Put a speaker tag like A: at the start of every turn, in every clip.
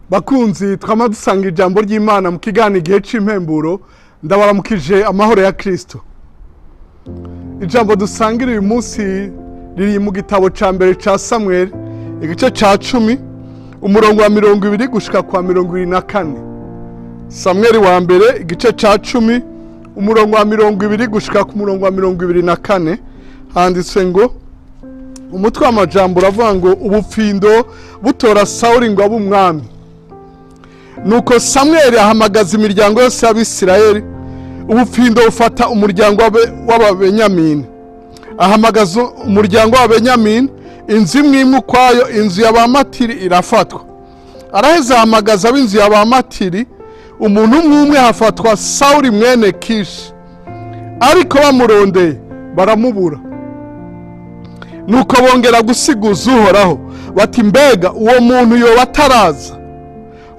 A: Bakunzi twama dusanga ijambo ry'Imana mu kiganiro Igihe c'Impemburo, ndabaramukije amahoro ya Kristo. Ijambo dusangira uyu munsi riri mu gitabo ca mbere ca Samweli, igice ca 10, umurongo wa 20 gushika kwa 24. Samweli wa mbere, igice ca 10, umurongo wa 20 gushika ku murongo wa 24, handitswe ngo, umutwe w'amajambo uravuga ngo: "Ubupfindo butora Sawuli ngo abe umwami." Nuko Samweli ahamagaza imiryango yose y'Abisirayeli, ubupfindo bufata umuryango w'Ababenyamini. Ahamagaza umuryango w'Ababenyamini, inzu imwe imwe ukwayo, inzu ya ba Matiri irafatwa. Araheza ahamagaza ab'inzu ya ba Matiri, umuntu umwe umwe, hafatwa Sawuli mwene Kishi. Ariko bamurondeye baramubura. Nuko bongera gusiguza Uhoraho bati: "Mbega uwo muntu yoba ataraza?"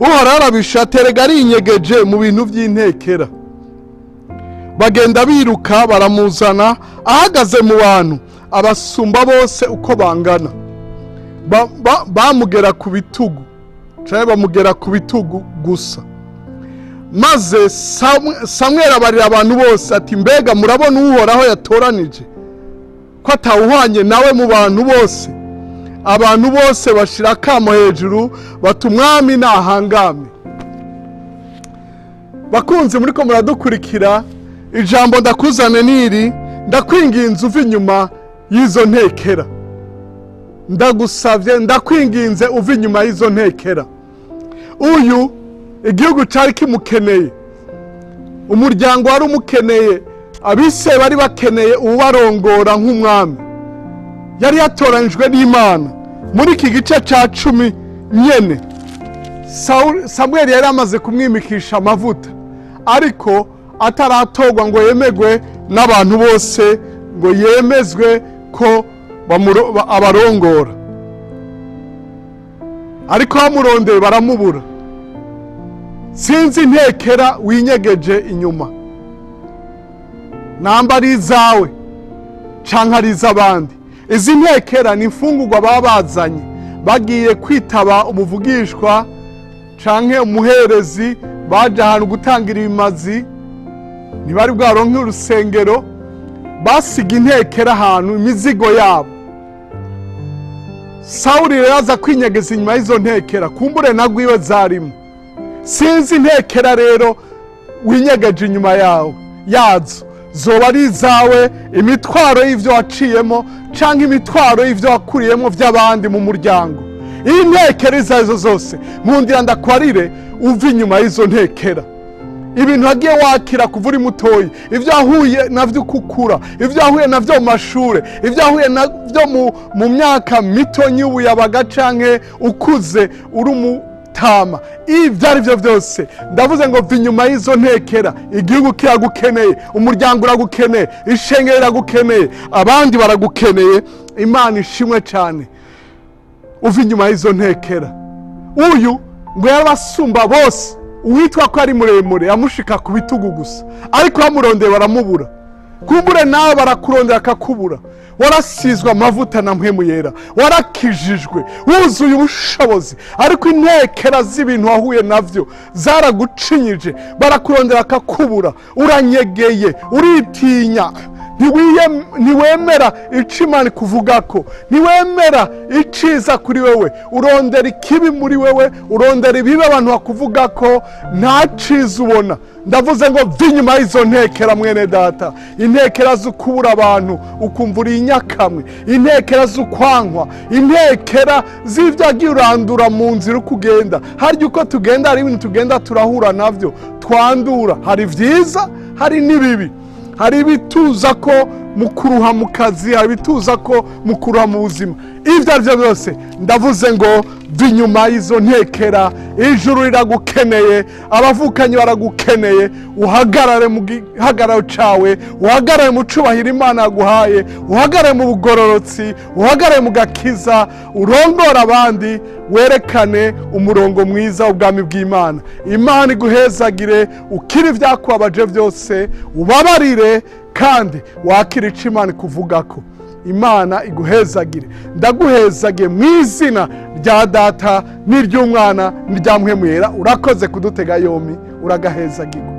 A: Uhoraho arabisha: "Terega arinyegeje mu bintu by'intekera." Bagenda biruka baramuzana, ahagaze mu bantu, abasumba bose uko bangana. Bamugera ku bitugu cyangwa bamugera ku bitugu gusa. Maze Samweli abarira abantu bose ati: "Mbega murabona Uhoraho yatoranije, ko atawuhwanye nawe mu bantu bose?" Abantu bose bashira akamo hejuru bati: "Umwami nahangame." Bakunzi muriko muradukurikira, ijambo ndakuzane niri: ndakwinginze uva inyuma y'izo ntekera. Ndagusabye, ndakwinginze, uva inyuma y'izo ntekera. Uyu igihugu cyari kimukeneye, umuryango wari umukeneye, abise bari bakeneye uwarongora nk'umwami. Yari yatoranijwe n'Imana. Muri iki gice cya 10 nyene, Samweli yari amaze kumwimikisha amavuta, ariko ataratorwa ngo yemegwe n'abantu bose, ngo yemezwe ko abarongora. Ariko bamurondeye baramubura. Sinzi intekera winyegeje inyuma, namba ari izawe canke ari iz'abandi. Izi ntekera ni imfungurwa baba bazanye bagiye kwitaba umuvugishwa canke umuherezi. Baje ahantu gutangira ibimazi, ntibari bwaronke urusengero, basiga intekera ahantu, imizigo yabo. Sawuli rero aza kwinyegeza inyuma y'izo ntekera, kumbure na rwiwe zarimo. Sinzi intekera rero winyegeje inyuma yawe yazo, zoba ari izawe, imitwaro y'ibyo waciyemo cyangwa imitwaro y'ibyo wakuriyemo by'abandi mu muryango. Iyi ntekera izo arizo zose, nkundira ndakwarire, uve inyuma y'izo ntekera. Ibintu wagiye wakira kuva uri mutoyi, ibyo wahuye navyo uko ukura, ibyo wahuye navyo mu mashure, ibyo wahuye navyo mu myaka mito y'ubuyabaga canke ukuze uri umutama, ibyo ari byo byose, ndavuze ngo va inyuma y'izo ntekera. Igihugu kiragukeneye, umuryango uragukeneye, ishengero riragukeneye, abandi baragukeneye. Imana ishimwe cyane. Uva inyuma y'izo ntekera. Uyu ngo yarabasumba bose, uwitwa ko ari muremure yamushika ku bitugu gusa, ariko bamurondeye baramubura. Kumbure nawe barakurondera akakubura. Warasizwe amavuta na Mpwemu Yera, warakijijwe, wuzuye ubushobozi, ariko intekera z'ibintu wahuye navyo zaragucinyije, barakurondera akakubura. Uranyegeye, uritinya, ntiwemera ico Imana ikuvuga ko, ntiwemera iciza kuri wewe. Urondera ikibi muri wewe, urondera ibibi abantu bakuvuga ko, nta ciza ubona. Ndavuze ngo va inyuma y'izo ntekera, mwene data. Intekera z'ukubura abantu, ukumva uri inyakamwe, intekera z'ukwankwa, intekera z'ibyo wagiye urandura mu nzira uko ugenda. Harya uko tugenda hari ibintu tugenda turahura navyo twandura, hari vyiza, hari n'ibibi, hari ibituza ko mu kuruha mu kazi, hari ibituza ko mu kuruha mu buzima. Ibyo ari byo byose, ndavuze ngo va inyuma y'izo ntekera. Ijuru riragukeneye, abavukanyi baragukeneye. Uhagarare mu gihagararo cawe, uhagarare mu cubahiro Imana yaguhaye, uhagarare mu bugororotsi, uhagarare mu gakiza, urongore abandi, werekane umurongo mwiza w'ubwami bw'Imana. Imana iguhezagire, ukire ibyakubabaje byose, ubabarire kandi wakire ico Imana ikuvugako. Imana iguhezagire. Ndaguhezagiye mu izina rya Data n'iry'Umwana n'irya Mpwemu Yera. Urakoze kudutega yombi, uragahezagirwa.